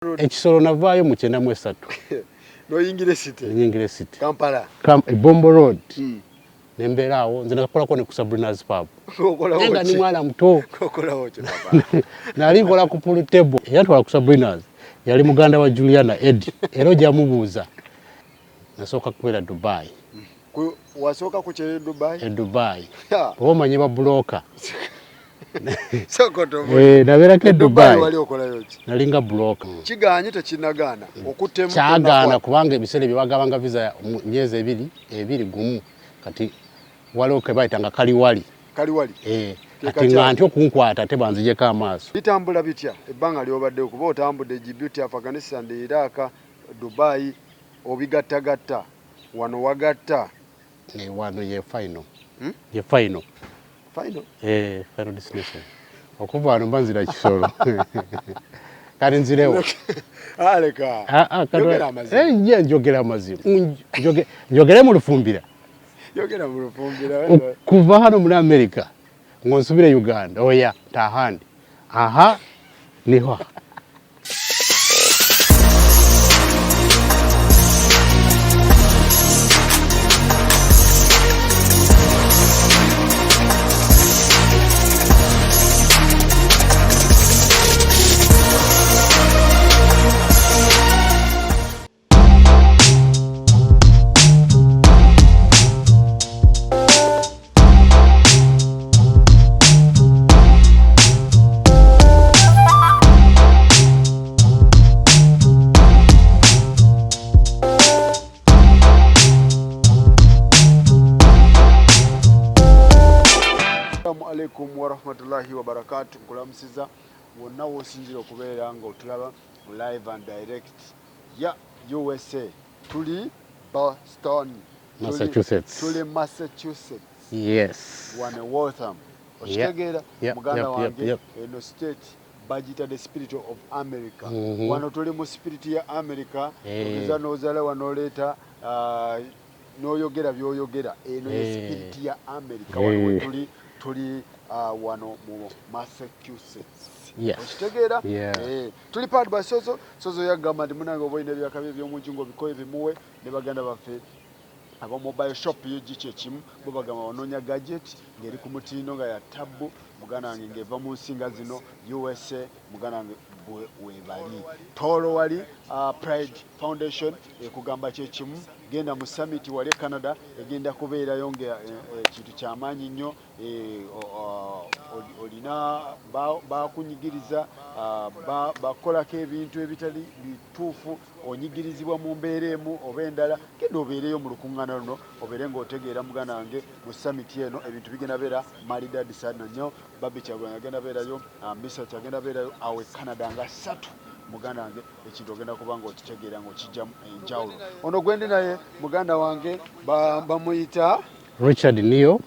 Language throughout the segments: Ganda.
E Kisoro navaayo mu 93. Noyingira city. Nyingira city. Kampala. Bombo Road. Nembeera awo, nze nakolako ne ku Sabrina's Pub. Okolawo nga ki? Ni mwana muto. Okolawo ki, papa? Nali nkola ku pool table. Yantwala ku Sabrina's yali muganda wa Juliana Ed, era ojja mubuuza. Nasooka kubeera Dubai. Wasooka ku kyeyo Dubai? E Dubai. Oba omanyi ba broker. Sokoto. Nabeerako e Dubai. Wali okolayo ki? Nalinga broker. Kigaanye tekinnagaana? Okuttemu Kyagaana kubanga ebiseera ebyo bagabanga visa mu myezi ebiri ebiri gumu. Kati waliwo ke bayitanga kaliwali. Kaliwali. Kati nga ntya okunkwata ate banzijeko amaaso. Bitambula bitya ebbanga ly'obaddewo? Kuba otambudde Djibouti, Afghanistan, Iraq, Dubai, obigattagatta. Wano wagatta. Wano ye final. Ye final. Final? Final destination. Okuva wano mba nzira Kisoro. Kati nzirewo. Aleka. Yogera amazima. Ye njogera amazima. Njogere mu Lufumbira. Yogera mu Lufumbira. Kuva hano muri America ngo nsubire Uganda. Oya, ntahandi. Aha niho. Assalamu alaikum warahmatullahi wabarakatuh. Nkulamusiza wonna w'osinzira okubeera ng'otulaba live and direct ya USA. Tuli Boston, Massachusetts. Tuli Massachusetts. Yes. Wano Waltham. Okitegeera? Muganda wange, eno state bagiyita the spirit of America. Wano tuli mu spirit ya America. Ogeza n'ozala wano oleeta n'oyogera by'oyogera. Eno ye spirit ya America. Wano we tuli wano mu Massachusetts. Okitegeera? Tuli powered by Sozo. Sozo yagamba nti munange oba olina ebyakabi eby'omunju ng'obikoye bimuwe ne baganda baffe aba mobile shop UG kyekimu, bo bagamba banoonya gadget ng'eri ku mutindo nga ya tabbu, muganda wange, ng'eva mu nsi nga zino USA, muganda wange, webali Tooro wali Pride Foundation ekugamba kyekimu, genda mu summit wali e Canada egenda kubeerayo nga ekintu kyamaanyi nnyo. Olina bakunyigiriza, bakolako ebintu ebitali bituufu, onyigirizibwa mu mbeera emu oba endala, genda obeereyo mu lukuŋŋaana luno obeere ng'otegeera, muganda wange. Mu summit eno ebintu bigenda beera malidadi sana nnyo. Barbie Kyagulanyi agenda beerayo, Misa kyagenda beerayo awo e Canada nga 3, muganda wange, ekintu ogenda kuba ng'okitegeera ng'okijjamu enjawulo. Ono gwendi naye muganda wange bamuyita Richard Neo.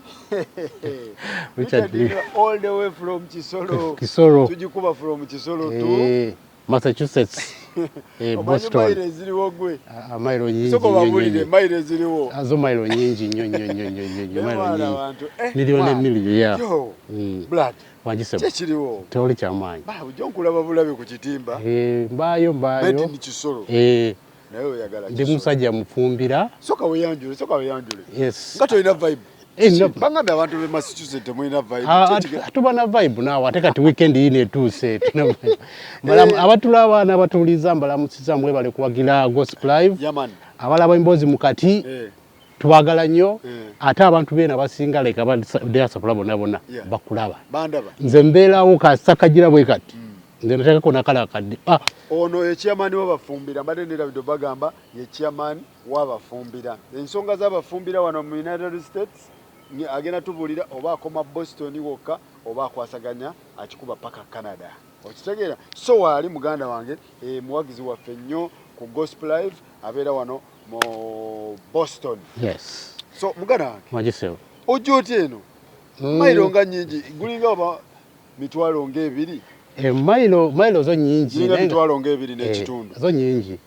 Richard Neo all the way from Kisoro. Kisoro. Tujikuba from Kisoro to Massachusetts. Boston. Mayiro eziriwo gwe. Mayiro nyingi. Soko babulire mayiro eziriwo. Azo mayiro nyingi nnyo nnyo nnyo nnyo nnyo mayiro nyingi. Miliyoni miliyoni ya. Yo. Blood. Wagise. Kyekiriwo. Tewali kyamaanyi. Ba ujja nkulaba bulabe ku kitimba. Mbaayo mbaayo. Made in Kisoro. Naye oyagala Ndi musajja mufumbira. Soka weyanjule, soka weyanjule. Yes. Nga tolina vibe. Bangambye abantu b'e Massachusetts temulina vibe. Tuba na vibe naawe, ate kati weekend yino etuuse. Abatulaba n'abatuwuliriza mbalamusiza, mwebale kuwagira Gospel Live. Abalaba emboozi mu kati tubagala nnyo, ate abantu beena abasinga leka diaspora bonna bonna bakulaba. Nze mbeerawo kasita kagira bwe kati. Nze nateekako nakala akadde. Ono ye chairman w'abafumbira, mbadde nerabidde bagamba ye chairman w'abafumbira. Ensonga z'abafumbira wano mu United States agenda tubuulira oba akoma Boston wokka oba akwasaganya akikuba paka Canada. Okitegeera? So waali muganda wange, muwagizi waffe nnyo ku Gospel Live, abeera wano mu Boston. Yes. So muganda wange. Mwagisewo. Ojja otya eno? Mayiro nga nnyingi, gulinga oba mitwalo ng'ebiri. Mayiro zo nnyingi. Gulinga mitwalo ng'ebiri n'ekitundu. Zo nnyingi.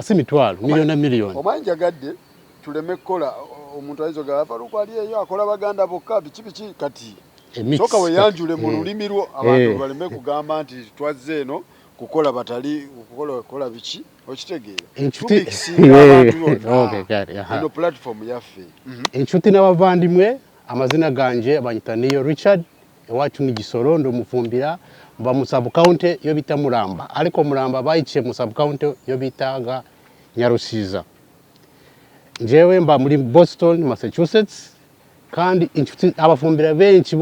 Si mitwalo, miliyoni na miliyoni. Omanyi njagadde tuleme kukola omuntu ayinza ogamba Faruku ali eyo akola baganda bokka biki biki kati. Sooka weeyanjule mu lulimi lwo abantu baleme kugamba nti twazze eno Kukola batali kukola kukola biki, okitegeera? Inshuti Tumixinga abantu bonna. Okay, kale, aha. Eno platform yaffe. Inshuti n'abavandimwe, amazina ganje banyita Niyo Richard, iwacu ni Gisoro, ndi Umufumbira, mba mu sub county yo bita Muramba, ariko Muramba bayiciye mu sub county yo bitaga Nyarusiza. Njyewe mba muri Boston, Massachusetts, kandi inshuti abafumbira benshi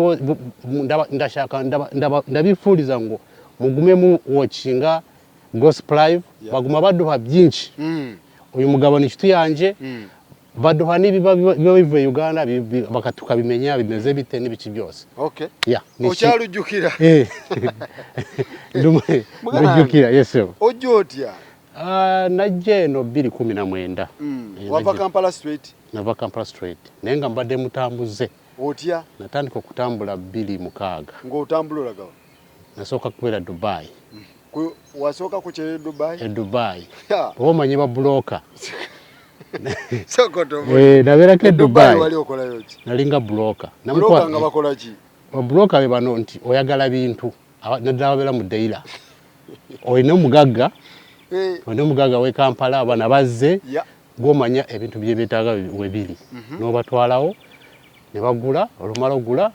ndashaka ndabifuriza ngo mugume mu watchinga Gospel Live. Baguma baduha byinshi. Uyu mugabo ni inshuti yanjye. Baduha n'ibiba biba bivuye Uganda, tukabimenya bimeze bite n'ibiki byose. Yeah, Okyalujjukira? Eh. Muganda Ndujjukira, yes sir. Ojja otya? Ah, najja eno 2019. Eh, Wava Kampala Street? Nava Kampala Street, naye nga mbadde mutambuze. Otya? Natandika okutambula 2006. Ng'otambula olagawa? Nasooka kubeera Dubai. Wasooka ku kyeyo Dubai? E Dubai. Oba omanyi ba broker. Sokoto. Eh, nabeerako e Dubai. Dubai. Wali okolayo ki? Nalinga broker. Broker nga bakola ki? Ba broker be bano nti oyagala bintu, naddala babeera mu dealer. Olina omugagga, olina omugagga w'e Kampala, abaana bazze, gw'omanya ebintu bye beetaaga we biri. N'obatwalawo, ne bagula, olumala ogula,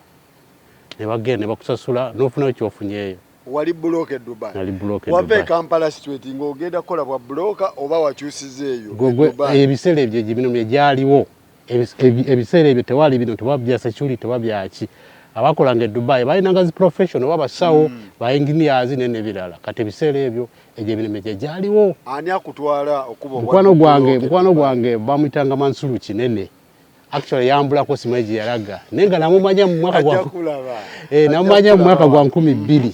ne bagenda ne bakusasula, n'ofunayo ky'ofunyeeyo. Wali broker e Dubai? Nali broker e Wava e Dubai. Kampala Street ng'ogenda kukola bwa broker oba wakyusiza eyo e Dubai? Ebiseera ebyo bino bye gyaliwo. Ebiseera ebyo tewali bino, teba bya security, teba byaki. Abakolanga e Dubai balinanga zi professional, oba basawo, ba engineers n'ebirala. Kati ebiseera ebyo egyo emirimu gye gyaliwo. Ani akutwala okuba obwa Mukwano gwange, broker e mukwano Dubai? gwange bamuyitanga Mansuru Kinene. Actually yambulako simanyi gye yalaga. Naye nga namumanya mu mwaka gwa Ajja kulaba. Eh, Ajja namumanya mu mwaka kulaba. gwa 2000.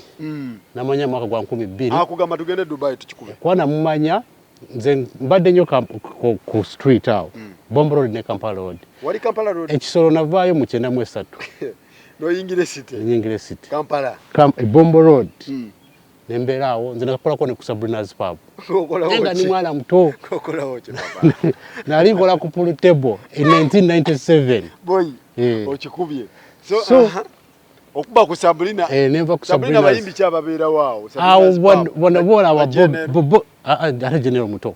Namumanya mu mwaka gwa 2000. Akugamba tugende Dubai tukikube. Kuba namumanya nze mbadde nnyo ku street awo. Bombo Road ne Kampala Road. Wali Kampala Road? Ekisolo navaayo mu 93. N'oyingira city? Nyingira city. Kampala. Bombo Road. Ne mbeera awo, nze nakolako ne ku Sabrina's Pub. Okolawo Naye nga ki? ndi mwana muto. Okolawo ki, papa? Nali nkola ku pool table in 1997. Boy, okikubye. So, Okuba ku Sabrina. Eh, nenva ku Sabrina Sabrina's. Bayimbi ki ababeerawo awo? Awo Sabrina's Pub. bona bola wa Ba General. Bob, ate General muto.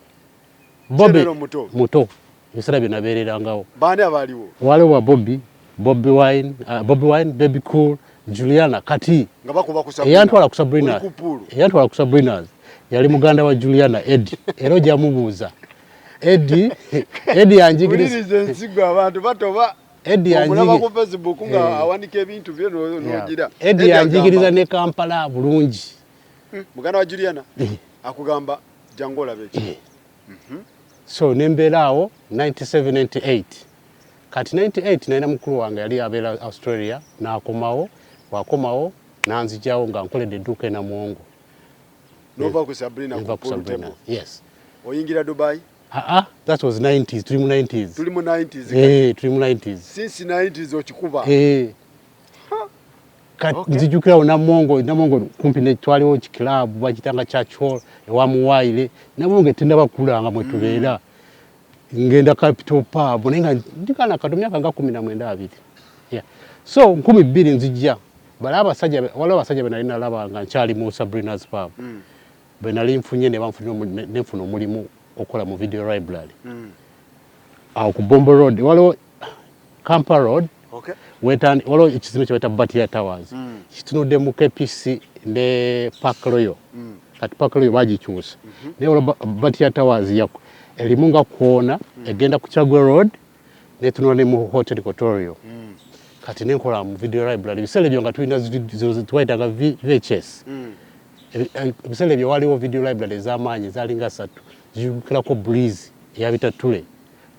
Bobby General muto. Muto. Ebiseera bye nabeererangawo. Baani abaaliwo? Waliwo wa Bobby, Bobby Wine, Bobby Wine, Baby Cool, Juliana Kati. Nga bakuba ku Sabrina. Eyantwala ku Sabrina. Oli ku pool. Eyantwala ku Sabrina's. Yali muganda wa Juliana, Eddie. Era ojja mubuuza. Eddie, Eddie yanjigiriza. Wuliriza ensigo abantu batoba. Eddie Omulaba yanjigi- ku Facebook nga awanika ebintu bye n'ogira. Eddie Eddie yanjigiriza agamba ne Kampala bulungi. Muganda wa Juliana akugamba jangu olabe eki. So ne mbeera awo 97, 98. Kati 98 nalina mukulu wange yali abeera Australia, n'akomawo, bw'akomawo n'anzigyawo nga nkoledde edduuka e Namuwongo. N'ova ku Sabrina Nva ku ku pool Sabrina. table. Yes. Oyingira Dubai? Ah, that was 90s, tuli mu 90s. Tuli mu 90s. Eh, tuli mu 90s. Since 90s okikuba. Eh. Kati nzijukirawo Namuwongo, Namuwongo kumpi ne twaliwo ki club bagiyitanga Church Hall ewa Muwaire. Namuwongo tennaba kulanga mwe tubeera. Ngenda Capital Pub naye nga ndi kaana kato, myaka nga 19 abiri. Yeah. So 2000 nzijja. Bali abasajja waliwo abasajja be nali nalaba nga nkyali mu Sabrina's Pub. Be nali nfunye ne banfunira ne nfuna omulimu okukola mu video library. Awo ku Bombo Road, waliwo Kampala Road. Waliwo ekizimbe kye bayita Batia Towers. Kitunudde mu KPC ne Park Royal. Kati Park Royal bagikyusa. Naye waliwo Batia Towers erimu nga koona, egenda ku Kyaggwe Road, netunula ne mu Hotel Equatorial. Kati ne nkola mu video library. Ebiseera ebyo nga tulina zino ze twayitanga VHS. Ebiseera ebyo waliwo video library ez'amaanyi zaalinga 3. Zijjukirako Breeze eya Bitatule,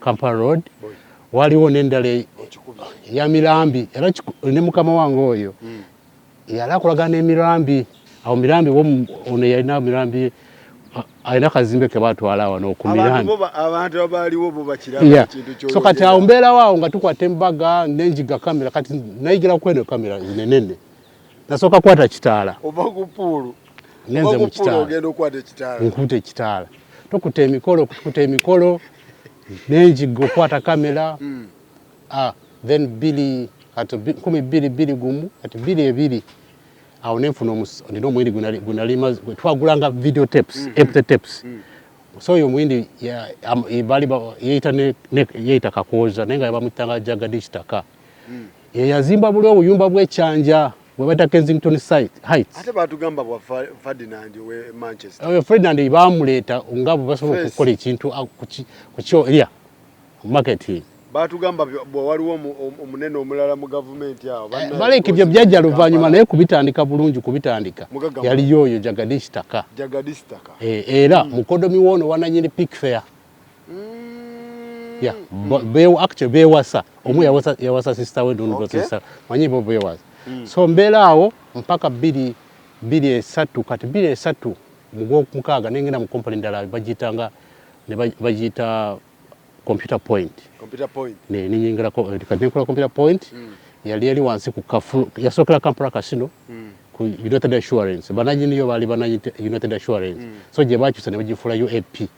Kampala Road. Boy. Waliwo n'endala Okikubye. eya Mirambi, era ne mukama wange oyo yali akolagana ne Mirambi. Awo Mirambi ono yalina Mirambi, alina akazimbe ke baatwala wano ku Abantu Mirambi. bo abantu abaaliwo bo bakiraba ekintu ky'oyogera. So kati awo mbeerawo awo nga tukwata embaga, nenjiga kamera, kati nayigira ku eno kamera zinenene. Nasooka kukwata kitaala. Ova ku pool. Ngenze Ova mu ku pool kitaala. ogenda okukwata ekitaala. Nkutte ekitaala. Tukutte emikolo, tukutte emikolo, nenjiga okukwata kamera. Then bbiri, kati nkumi bbiri bbiri gumu, kati bbiri ebiri. Awo nenfuna nina omuyindi gwe nali twagulanga video tapes, empty tapes. So oyo omuyindi baali yeeyita yeeyita Kakooza, naye nga bamuyitanga Jagadish Taka. Ye yazimba buli obuyumba bw'ekyanja bwe bayita Kensington Heights. Ate batugamba bwa Ferdinand we Manchester. Oyo Ferdinand bamuleeta nga bwe basobola Face. okukola ekintu ku kyo ya marketing. Batugamba bwe waliwo omunene omulala mu gavumenti awo. Baleka ebyo byajja luvannyuma, naye kubitandika bulungi, kubitandika Mugagga. Yaliyo oyo Jagadish Taka. Jagadish Taka. Era mukodomi woono wananyini Pickfair. Yeah, actually bewasa, omu yawasa sister we n'ono sister, manyi bo bewasa. So mbeera awo mpaka 2003. Kati 2003 mu gwomukaaga nengenda mu company ndala bagiyitanga ne bagiyita Computer Point. Computer Point. Ne ninyingira kati nenkola Computer Point. Yali eri wansi ku Kafu, yasookera Kampala Casino, ku United Assurance. Bananyiniyo baali bananyi United Assurance. So gye bakyusa ne bagifuula UAP,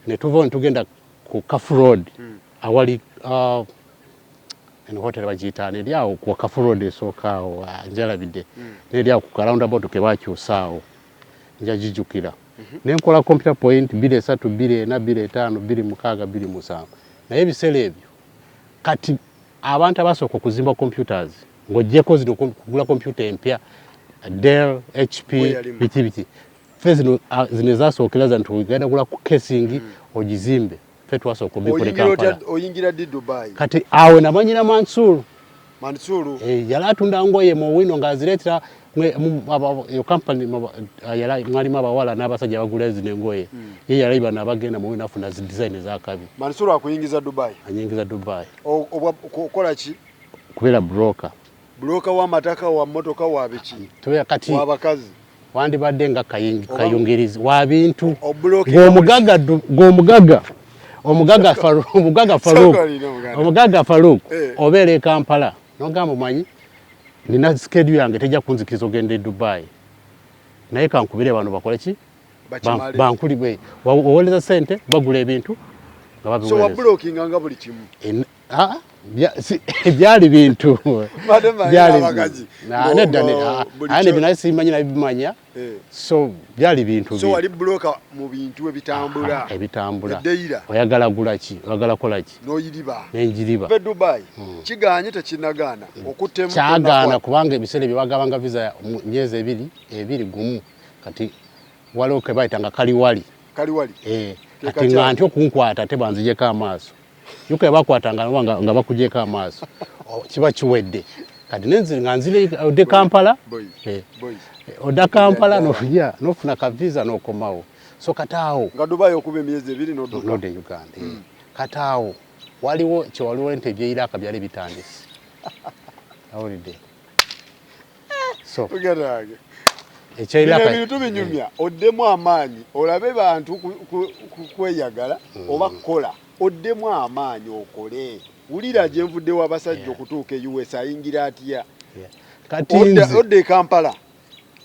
ne tuva ne tugenda ku Kafu Road, awali eno hotel bagiyita eri awo ku Kafu Road esooka awo, njalabidde neri awo ku roundabout ke bakyusa awo, njagijjukira. Ne nkola Computer Point 2003, 2004, 2005, 2006, 2007. Naye ebiseera ebyo kati abantu abasooka okuzimba computers, ng'oggyeko zino kugula computer empya, Dell, HP, Bwe yalimu. biki biki, ffe zino zino ezasookera za nti ogenda gula ku casing ogizimbe, ffe twasooka obikola e Oyingira Kampala. Oyingira ddi Dubai? Kati awo namanyira Mansur. Mansuru. Yali atunda ngoye mu wino ng'azireetera eyo company yali mwalimu abawala n'abasajja abagula zino engoye. Ye yali bano abagenda mu wino afuna zi design ez'akabi. Mansuru akuyingiza Dubai? Anyingiza Dubai. Okola ki? Kubeera broker. Broker w'amataka, wa mmotoka, wa biki? Tubeera kati W'abakazi? Wandibadde nga kayungirizi wa bintu. Obuloka. Ng'omugagga omugagga omugagga Farouk, Soko lino muganda. omugagga Farouk, obeera e Kampala n'ogamba, omanyi nina schedule yange tejja kunzikiriza ogenda e Dubai, naye kankubire bano bakole ki? Bakimale. Bankuli bwe owolereza sente, bagula ebintu nga So babiweereza. Wabulokinga nga buli kimu? Byali bintu Madam, byali abakazi. Nedda, nedda. Buli Aye nebyo naye simanyi nabimanya. So byali bintu So wali broker mu bintu ebitambula? Aha, ebitambula. Eddeira. Oyagala gula ki, oyagala kola ki? N'oyiriba. Nenjiriba. Ve Dubai kiganye, tekinagaana okuttemu? Kyagaana kubanga ebiseera ebyo bagabanga visa mu myezi 2 2 1. Kati waliwo ke bayitanga kaliwali. Kaliwali. Ke kati nga kakyali. Nti okunkwata tebanzijeko amaaso, yuka yabakwatanga nga bakugyeko amaaso. Kiba kiwedde. Kati nenzi nga nzire ode Kampala. Boy. Boy. Oda Kampala nofuja nofuna ka visa nokomawo. So kati awo Nga Dubai okuba emyezi 2 n'odduka. Nodde Uganda. Kati awo waliwo kyewaliwo nti eby'Iraka byali bitandise, awulidde? So Muganda wange. Eky'Iraka Bino ebintu binyumya, oddemu amaanyi olabe bantu kweyagala oba kukola, oddemu amaanyi okole. Wulira gye nvuddewo, abasajja okutuuka e US ayingira atya? Kati nze Odda e Kampala,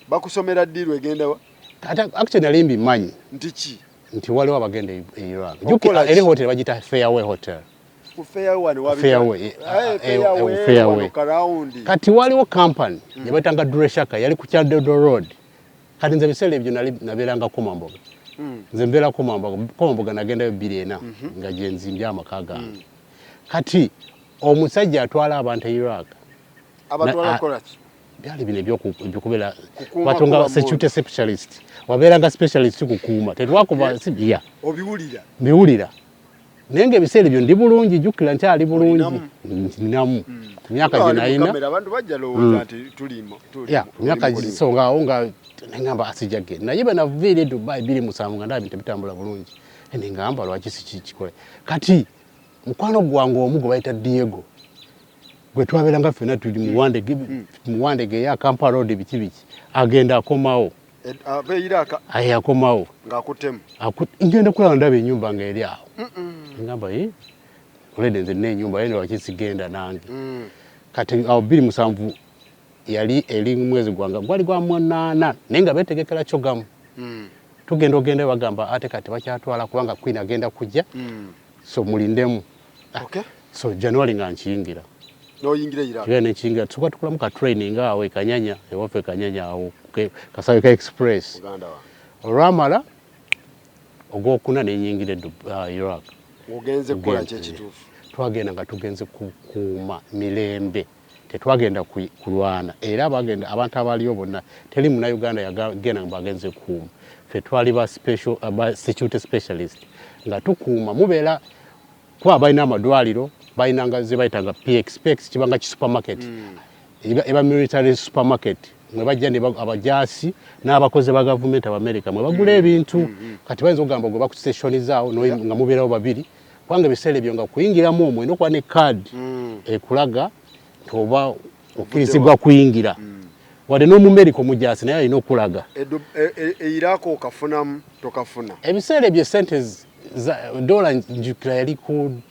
bakusomera ddiiru egenda wa? Kati actually nali mbimanyi. Nti ki? Nti waliwo abagenda e Iraq. Okukola Jjukira ki? eri hotel bagiyita Fairway Hotel. Ku Fairway wano wabita- Fairway, Fairway, Fairway. wano karawundi. Kati waliwo company gye bayitanga Dreshaka, yali ku Kyadodo Road. Kati nze ebiseera ebyo nali nabeeranga Komamboga. Nze mbeera Komamboga, Komamboga nagendayo 2004 nga gye nzimbye amaka gange. Kati omusajja atwala abantu e Iraq. Abatwala kukola ki? Byali bino ebyokubeera Kukuuma batonga kuba security specialist, wabeeranga specialist kukuuma tetwakuba si ya Obiwulira? Mbiwulira, naye nga ebiseera ebyo ndi bulungi, jjukira nkyali bulungi. Olinamu? Ninamu ku myaka gye Nga wali mu nalina. kamera, abantu bajja lowooza nti tulimo Ya, ku myaka so nga awo nga nengamba asijja genda, naye bwe naviira e Dubai 2007 nga ndaba bintu bitambula bulungi, nengamba lwaki sikikikole. Kati mukwano gwange omu gwe bayita Diego, gwe twabeeranga ffenna tuli muwandege eya Kampala Road biki biki, agenda akomawo. Ava e Iraka? Aye, akomawo. Ng'akuttemu? Ngenda kulaba ndaba ennyumba nga eri awo, ngamba, "Eh, already nze nina ennyumba, naye lwaki sigenda nange?" Kati awo 2007 yali eri mwezi gwange gwali gwa 8, naye nga betegekera kyogamu. Tugenda ogenda bagamba ate kati bakyatwala kubanga Queen agenda kujja, so mulindemu. So January nga nkiyingira. N'oyingira Iraq. Era nekingira tusobola tukolamu ka training awo e Kanyanya, ewaffe e Kanyanya awo Kasawe ka Express. Muganda wange. Olwamala ogwokuna nenyingira Iraq. Ogenze kukola ki ekituufu? Twagenda nga tugenze kukuuma mirembe, tetwagenda kulwana. Era bagenda abantu abaliyo bonna, teri munnayuganda yagenda nga bagenze kukuuma. Ffe twali ba special, ba security specialist nga tukuuma. Mubeera kuba balina amadwaliro, balina nga ze bayita nga PX. PX kibanga ki supermarket, eba military supermarket mwe bajja ne abajaasi n'abakozi ba gavumenti Abamerika mwe bagula ebintu. Kati bayinza okugamba gwe bakusitationizaawo nga mubeerawo babiri, kubanga ebiseera ebyo nga kuyingiramu omwo olina okuba ne kaadi ekulaga nti oba okkirizibwa kuyingira. Wadde n'Omumerika omujaasi naye alina okulaga. Iraq okafunamu tokafuna? Ebiseera ebyo sente dola njukira yali ku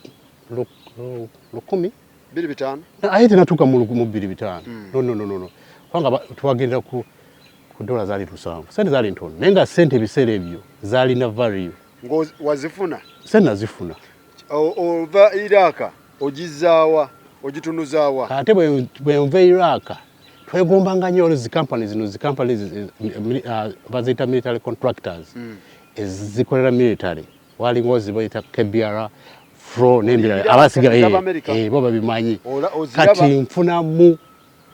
1,000. 2,500? Aye tenatuuka mu 2,500. No, no, no, no, no, kubanga twagendera ku dola zaali 700. Sente zaali ntono, naye nga sente ebiseera ebyo zaalina value. Wazifuna? Sente nazifuna. Ova Iraq ogizaawa, ogitunuzaawa? Ate bwe nva Iraq twegombanga nnyo zi company zino, zi company baziyita military contractors, ezikolera military. Walinga zibayita KBR, Fro n'ebirala. Abasiga bo babimanyi. Kati nfunamu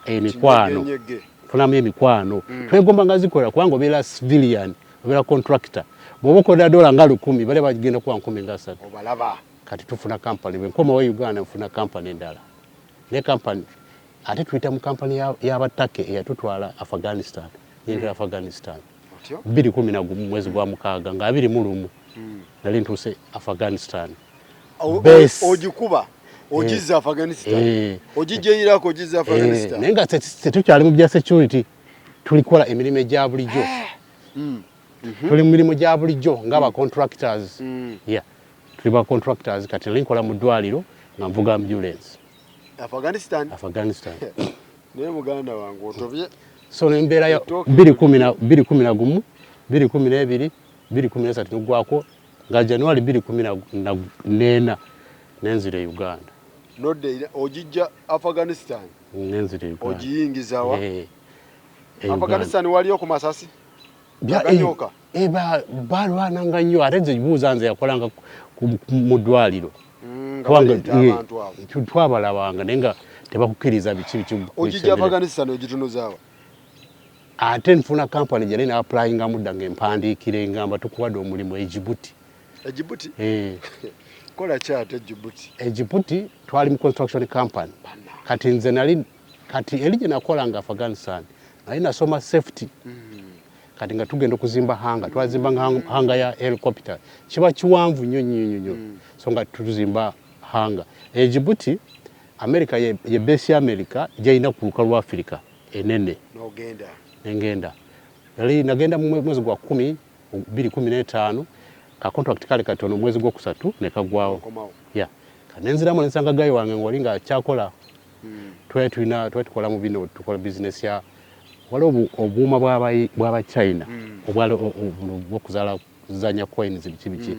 emikwano, nfunamu emikwano. Twegombanga zikolera kubanga obeera civilian, obeera contractor. Bw'oba okolera dola nga 1,000, bali bagenda kuwa 1,030. Kati tufuna company. Bwe nkomawo Uganda nfuna company endala ne company, ate tuyita mu company y'Abatake eyatutwala Afghanistan. Yingira Afghanistan 2011 mwezi gwa mukaaga nga 21 nali ntuuse Afghanistan. Ogikuba ogizza Afghanistan, ogijja Iraq, ogizza Afghanistan. Naye nga tetukyali mu bya security, tulikola emirimu egya bulijjo. Tuli mu mirimu gya bulijjo ng'aba contractors. Yeah, tuli ba contractors. Kati nali nkola mu ddwaliro nga nvuga ambulance. Afghanistan? Afghanistan. Naye muganda wange otobye. So nembeerayo 2011, 2012, 2013 nugwako nga January 2014 nenzira e Uganda. Nodde ogijja Afghanistan? Nenzira e Uganda. Ogiyingizawa Afghanistan? Waliyo ku masasi aganyoka? Balwananga nnyo. Ate nze buuza nze yakolanga mu ddwaliro, twabalabanga naye nga tebakukkiriza biki biki. Ogijja Afghanistan ogitunuzaawa? Ate nfuna kampani gyali naapplyingamu dda ngaempandiikira, engamba tukuwadde omulimu e Djibouti. E Djibouti? Kola ki ate e Djibouti? E Djibouti twali mu construction company. Kati nze nali, kati eri gye nakolanga Afghanistan nali nasoma safety. Kati nga tugenda okuzimba hangar, twazimba hangar ya helicopter, kiba kiwanvu nnyo nnyo nnyo. So nga tuzimba hangar e Djibouti. America ye base ya America gyerina ku lukalu lwa Africa enene. Nogenda? Nengenda. Yali nagenda mu mwezi gwa 10 2015. Ka contract kale katono, mwezi gwokusatu nekagwawo. Yeah, kanenziramu nensanga guy wange ngoli nga akyakola. Twali tulina, twali tukola mu bino, tukola business ya waliwo obuuma bw'Abachina obwali bwokuzaala kuzanya coins biki biki,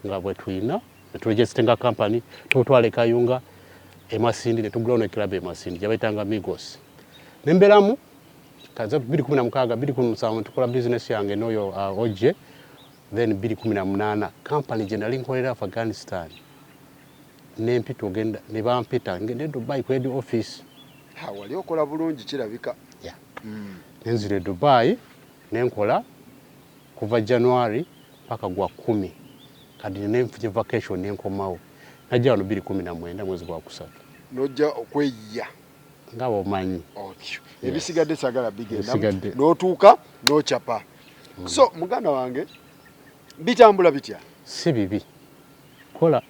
nga bwe tulina neturegisteringa company, tubutwala e Kayunga, e Masindi, netugulawo ne club e Masindi gyebayitanga Migos. Nembeeramu kaza 2016, 2017 tukola business yange n'oyo OJ. Then 2018 company gye nali nkolera Afghanistan nempita ogenda ne bampita ngende Dubai ku head office. Wali okola bulungi kirabika. Yeah. Nenzira e Dubai nenkola kuva January paka gwa 10. Kati nenfunye vacation nenkomawo, najja wano 2019 mwezi gwa kusatu. Nojja okweyiya? Nga bwomanyi. Ebisigadde sagala bigenda. N'otuuka n'okyapa. So muganda wange, bitambula bitya? Si bibi, kola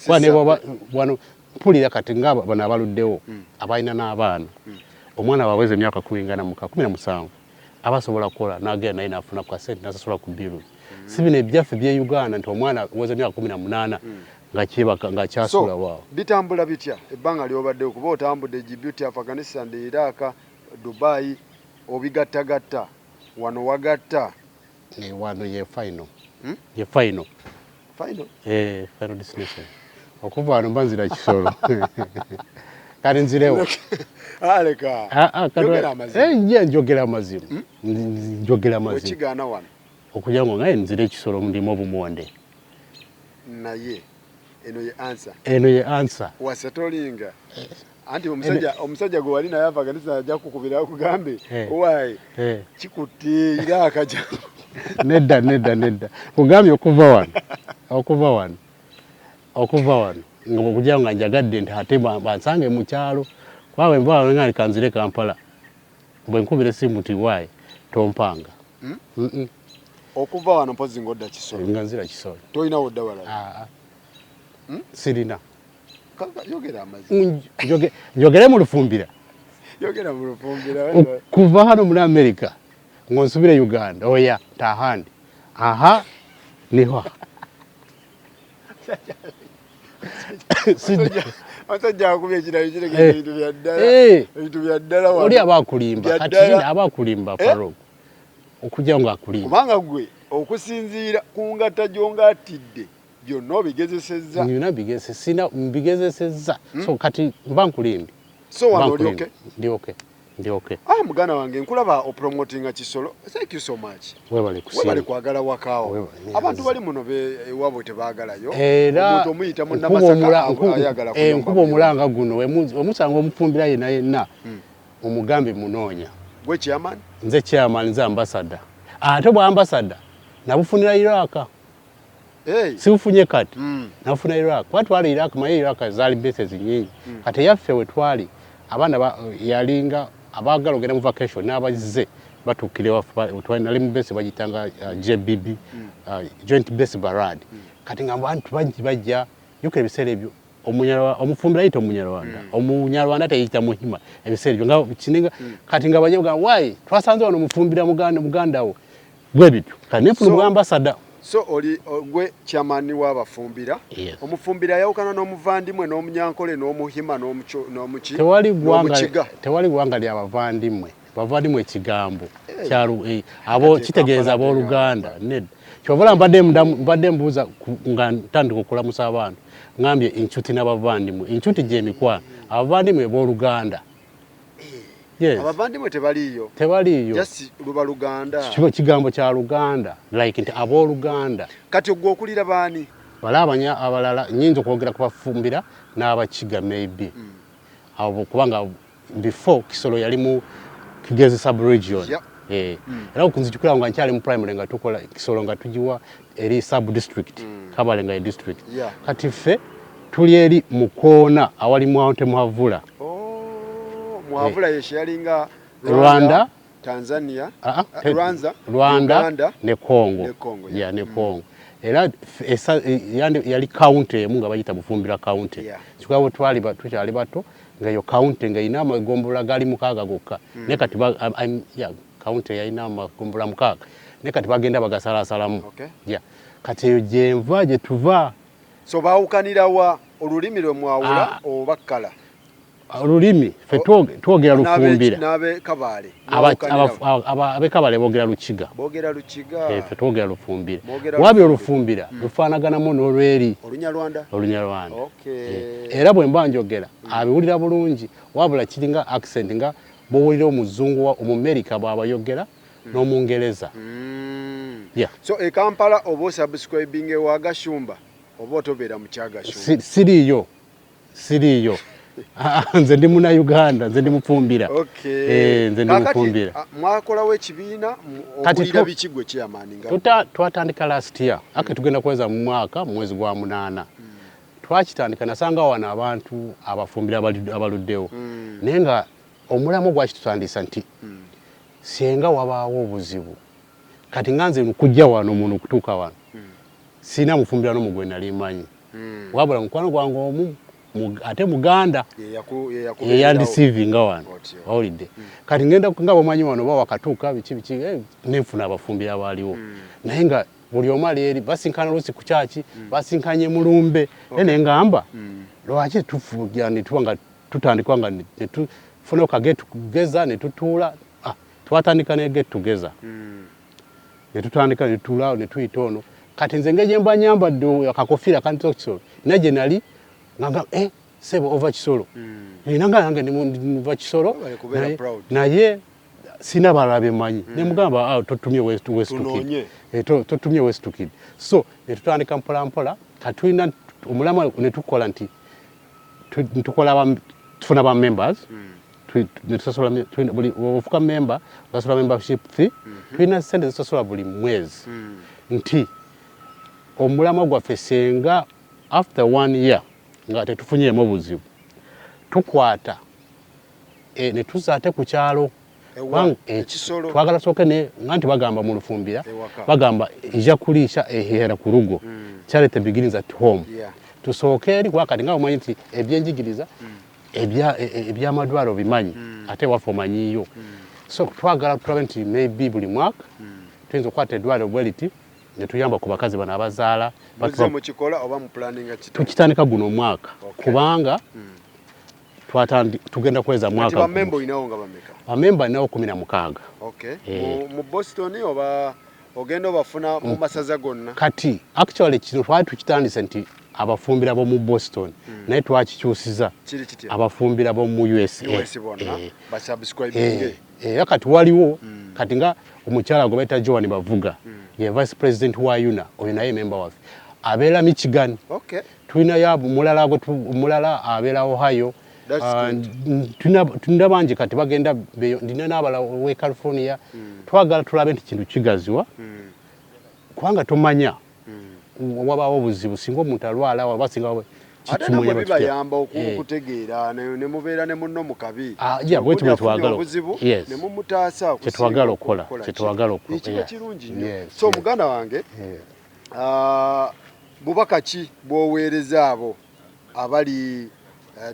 kuba ne bw'oba wano mpulira kati nga bano abaluddewo abalina n'abaana, omwana baweza emyaka kumi nga namuka 17 aba asobola kukola n'agenda naye n'afuna ku kasente n'asasula ku bills. Si bino ebyaffe bye Uganda nti omwana weza emyaka 18 nga kyebaka nga kyasula waawo. Bitambula bitya ebbanga lyobaddewo? Kuba otambudde Djibouti, Afghanistan, Iraq, Dubai, obigattagatta wano wagatta. Wano ye final. Ye final. Final? Eh, final destination. Okuva wano mba nzira Kisoro. Kati nzirewo. Aleka. Ah, ah, Yogera amazima. Eh, njogera amazima. Njogera amazima. Okigaana wano. Okugira ngo ngaye nzire Kisoro ndimo obumonde. Naye eno ye answer. Eno ye answer. Wasetolinga. Anti omusajja gwe wali naye ava kanisa ajja kukubira akugambe why kikutte era akaja. Nedda nedda nedda. Kugambye okuva wano. Okuva wano. Okuva wano. Nga okugira nga njagadde nti ate bansange mu kyalo. Kuba bwe nva wano nga kanzire Kampala. Bwe nkubira essimu nti why tompanga. Okuva wano mpozi ng'odda Kisoro. Nga nzira Kisoro. Tolina wodda walala? Sirina. Yogera amazima. Njogere mu Lufumbira. Yogera mu Lufumbira. Kuva hano muri Amerika ngo nsubire Uganda. Oya, ntahandi. Aha niho. Omusajja akubye ekirayi kireka ebintu bya ddala. Ebintu bya ddala wano. Oli aba akulimba. Kati aba akulimba Farouk. Okujja nga akulimba. Kubanga gwe okusinziira ku ngatta gy'ongattidde byonna obigezesezza. Byonna mbigezesezza. So kati mba nkulimbi. So wano oli okay? Ndi okay. Ndi okay. Ah, muganda wange nkulaba opromotinga Kisoro. Thank you so much. Webale kusiima. Webale kwagala wakaawo. Abantu bali muno ewaabwe tebaagalayo. Era omuntu omuyita munnamasaka ayagala kuyomba. Nkuba omulanga guno wemusanga omufumbira yenna yenna omugambe munoonya. Gwe chairman? Nze chairman, nze ambassador. Ate bwa ambassador nabufunira Iraq. Hey. Sibufunye kati. Nabufuna Iraq. Kuba twali Iraq, maye Iraq zaali bases nyingi. Kati yaffe we twali abaana yalinga abaagala ogenda mu vacation n'abazze batuukire waffe, nali mu base bagiyitanga JBB, Joint Base Barad. Kati nga abantu bangi bajja, jjukira ebiseera ebyo omufumbira ayita Omunyarwanda, Omunyarwanda teyita Muhima ebiseera ebyo nga kininga. Kati nga bajja bagamba why twasanze wano omufumbira muganda wo bwe bityo. Kati nenfuna obwa ambassador. So oli gwe chairman w'abafumbira. Yes. Omufumbira ayawukana n'omuvandimwe n'omunyankole n'omuhima n'omuki? Tewali gwanga, tewali gwanga lya bavandimwe. Bavandimwe ekigambo kyalu abo kitegeeza abooluganda. Nedda. Kyova mbadde mbuuza nga ntandika okulamusa abantu ngambye encuti n'abavandimwe. Encuti gy'emikwano, abavandimwe booluganda. Yes. Abavandimwe tebaliiyo. Tebaliiyo. Just luba Luganda. Kiba kigambo kya Luganda, like nti abooluganda. Kati ogwo okulira baani? Bala abanya abalala nnyinza okwogera ku bafumbira n'abakiga maybe. Abo kubanga before Kisoro yali mu Kigezi sub-region. Era okunzijukira nga nkyali mu primary nga tukola Kisoro nga tugiwa eri sub-district, Kabale nga ye district. Kati ffe tuli eri mu koona awali Mount Muhavula. Oh, Muhavula ye sharinga Rwanda, Tanzania, Rwanda, Uganda, ne Congo. Ne Congo, yeah, ne Congo. Era yali county emu nga bayita Bufumbira county. Kikaba twali tukyali bato nga yo county nga ina amagombolola gali mukaaga gokka. Ne kati county yalina amagombolola mukaaga. Ne kati bagenda bagasalasalamu. Yeah. Kati eyo gyenva gye tuva. So baawukanira wa olulimi lwe mwawula oba kkala? Olulimi ffe twogera Lufumbira. N'abe Kabale. Ab'e Kabale boogera Lukiga. Boogera Lukiga. Ffe twogera Lufumbira. Wabula Olufumbira lufaanaganamu n'olweri. Olunyarwanda. Olunyarwanda. Era bwe mba njogera abiwulira bulungi, wabula kiringa accent nga bw'owulira omuzungu Omumerika bw'abayogera n'Omungereza. Yeah. So e Kampala oba osubscribing ewa Gashumba oba otobeera mu kya Gashumba? Siriiyo. Siriiyo. Nze ndi muna Uganda, nze ndi mufumbira. Nze ndi mufumbira. Mwakolawo ekibiina okulira biki gwe chairman nga? Twatandika last year. Ake tugenda kuweza mu mwaka mwezi gwa 8. Twakitandika nasanga wano abantu abafumbira abaluddewo. Naye nga omulamu gwakitutandisa nti singa wabaawo obuzibu. Kati nga nze nkujja wano muno okutuuka wano. Sirina mufumbira n'omu gwe nali mmanyi. Wabula mukwano gwange omu ate Muganda yeyandisiivinga wano. Owulidde. Kati ngenda nga bw'omanyi wano oba wakatuuka biki biki nenfuna abafumbira abaaliwo. Naye nga buli omu ali eri basinkana oluusi ku kyaki, basinkanye mulumbe. Naye ne ngamba lwaki tufugira ne tuba nga tutandikwa nga ne tufunayo ka get together ne tutuula. Twatandika ne get together. Ne tutandika ne tutuula ne tuyita ono. Kati nze engeri gye mba nyambadde akakofiira akantisa Kisoro, naye gye nali nga ngamba, Sebo ova Kisolo? Nanga nange ndiva Kisolo, naye sina balala bemanyi. Nemugamba, ah, totumye wesitukid, totumye wesitukid. So netutandika mpola mpola. Katulina omulamwa netukola nti tukola, tufuna ba members, netusasula buli ofuka member, osasula membership fee. Tulina sente zisasula buli mwezi, nti omulamwa gwaffe senga after one year nga tetufunyeemu obuzibu, tukwata ne tuzza ate ku kyalo. Twagala sooke nga nti bagamba mu Lufumbira, bagamba ija kuliisha ehera ku rugo, charity begins at home. Tusooke eri, kuba kati nga omanyi nti ebyenjigiriza, ebyamadwaliro bimanyi, ate waffe omanyiyo. So twagala tulabe nti maybe buli mwaka tuyinza okukwata eddwaliro bwe liti ne tuyamba ku bakazi bano abazaala. Tukitandika guno omwaka, kubanga tugenda kweza mwaka. Bamemba ninawo 16. Mu Boston oba ogenda obafuna mu masaza gonna? Kati actually kino twali tukitandise nti abafumbira bo mu Boston, naye twakikyusiza abafumbira bo mu USA. Era kati waliwo kati nga omukyala gwe bayita Joan Bavuga, ye vice president wa UNA, oyo naye member waffe, abeera Michigan. Tulinayo omulala omulala abeera Ohio. Tulina bangi kati bagenda, ndina n'abalala we California. Twagala tulabe nti kintu kigaziwa, kubanga tomanya wabaawo obuzibu singa omuntu alwala oba singa Ate namwe bibayamba okutegeera ne mubeera ne munno mu kabi. Bwetwagala obuzibu ne mumutaasa. Kyetwagala okukola, kyetwagala okukola. Kiba kirungi nnyo. So muganda wange, bubaka ki bw'oweereza abo abali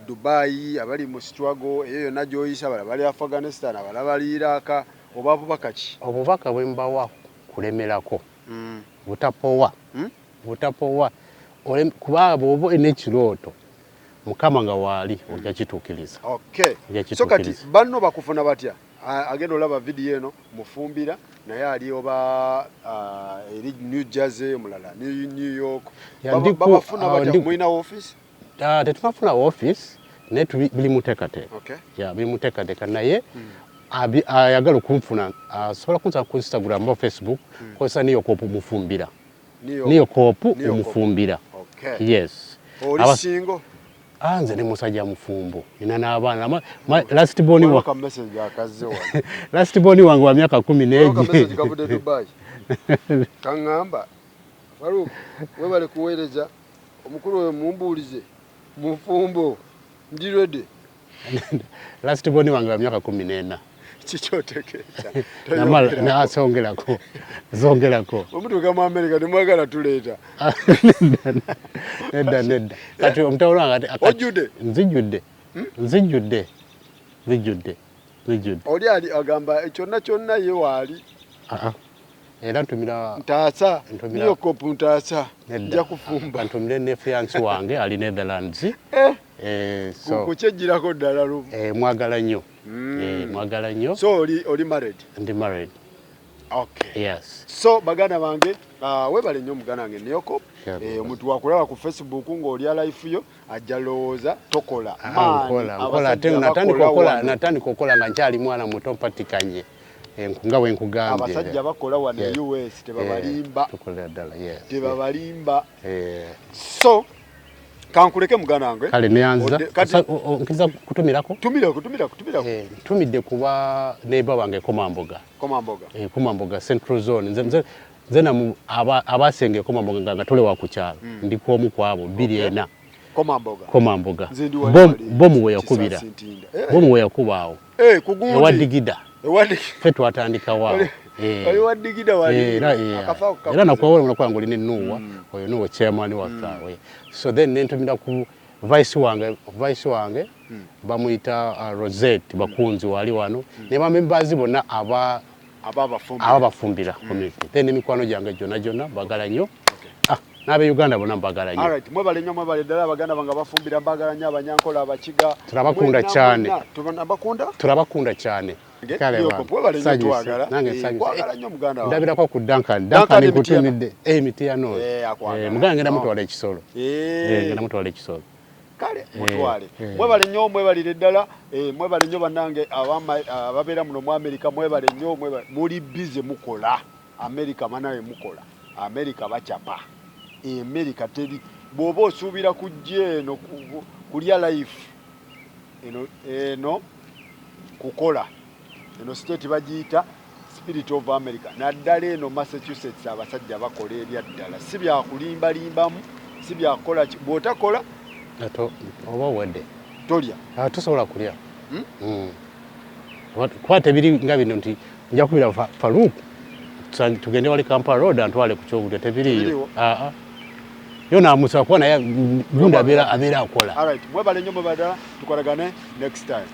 Dubai, abali mu struggle eyo yonna gy'oyisa, abala bali Afghanistan, abala bali Iraq, oba bubaka ki? Obubaka bwe mbawa kulemerako, butapowa, butapowa, kuba bw'oba olina ekirooto, Mukama nga waali, ojja kituukiriza. Okay, so kati banno bakufuna batya? Agenda olaba vidiyo eno, mufumbira naye ali oba eri New Jersey, omulala New York, babafuna batya? Mulina office? Tetunafuna office, naye biri muteekateeka, ya biri muteekateeka. Naye ayagala okunfuna asobola kunsaba ku Instagram oba Facebook, kozesa Niyo Kopu Mufumbira, Niyo Kopu Omufumbira. Yes. Oli single? Ah, nze ne musajja mufumbo, nina n'abaana. Last born wa last born wange wa myaka 10. Kaŋŋamba, Faruk, webale kuweereza omukulu oyo, mumbuulize mufumbo, ndi ready. Last born wange wa myaka 14. Kikyotegeeza? Nasongerako, zongerako. Omutuuka mu Amerika temwagala tuleeta? Nedda, nedda. Kati omutawulo wange ojjudde? Nzijjudde, nzijjudde, nzijjudde, nzijjudde. Oli ali agamba kyonna kyonna ye waali. Era ntumira Ntaasa, niyo kopu, ntaasa, nja kufumba. Ntumire ne fiancé wange ali Netherlands. Kukyejjirako ddala lumu. Mwagala nnyo, mwagala nnyo. So oli married? Ndi married. Okay. Yes. So baganda bange, webale nnyo muganda wange Niyoko. Omuntu wakulaba ku Facebook ng'olya life yo ajja lowooza tokola. Nkola, ate natandika okukola nga nkyali mwana muto, mpatikanye nga bwe nkugambye. Abasajja bakola wano e US, tebabalimba. Tukolera ddala, yes. Tebabalimba. So kankuleke muganda wange. Kale neyanziza. Nkiriza kutumirako? Tumirako, tumirako, tumirako. Ntumidde kuba neighbor wange Komamboga. Komamboga. Komamboga Central Zone. Nze namu abasenga Komamboga nga tole wa ku kyalo, ndi kwomu kwabo 24. Komamboga. Komamboga. Bomu we yakubira, bomu we yakubaawo ewa Digida, ffe twatandikawo. Era nakuwawula nakuba nga olina enuuwa, oyo nuwo chairman waffe awo. So then nentumira ku vice wange, vice wange bamuyita Rosette Bakunzi, wali wano ne bamembers bonna aba ababafumbira community, then emikwano gyange gyonna gyonna bagala nnyo. Ah, n'abe Uganda bonna mbagala nnyo. Alright, mwebale nnyo, mwebale ddala abaganda bange abafumbira, mbagala nnyo, abanyankola, abakiga. Turabakunda cyane. Tubakunda. Turabakunda cyane. Nange ndabirako ku Duncan. Duncan nkutumidde, eh, Mitiyano. Muganda ngenda mutwala ekisolo. Ngenda mutwala ekisolo. Kale mutwale. Mwebale nnyo, mwebalire ddala. Mwebale nnyo bannange ababeera muno mu America, mwebale nnyo, muli busy mukola. America banaye mukola. America bacapa. America teri bw'oba osuubira kujja eno kulya life eno, eno kukola. Eno state bagiyita Spirit of America, naddala eno Massachusetts. Abasajja bakola ebya ddala, si byakulimbalimbamu, si byakukola. Bw'otakola oba owedde. Tolya. Ah, tosobola kulya. Kuba tebiri nga bino nti nja kubira Farouk tugende wali Kampala Road antwale ku kyokulya, tebiriiyo. Ah, ah. Yo namusaba kuba naye gundi abeera akola. Alright, mwebale nnyo, mwebale ddala, tukolagane next time.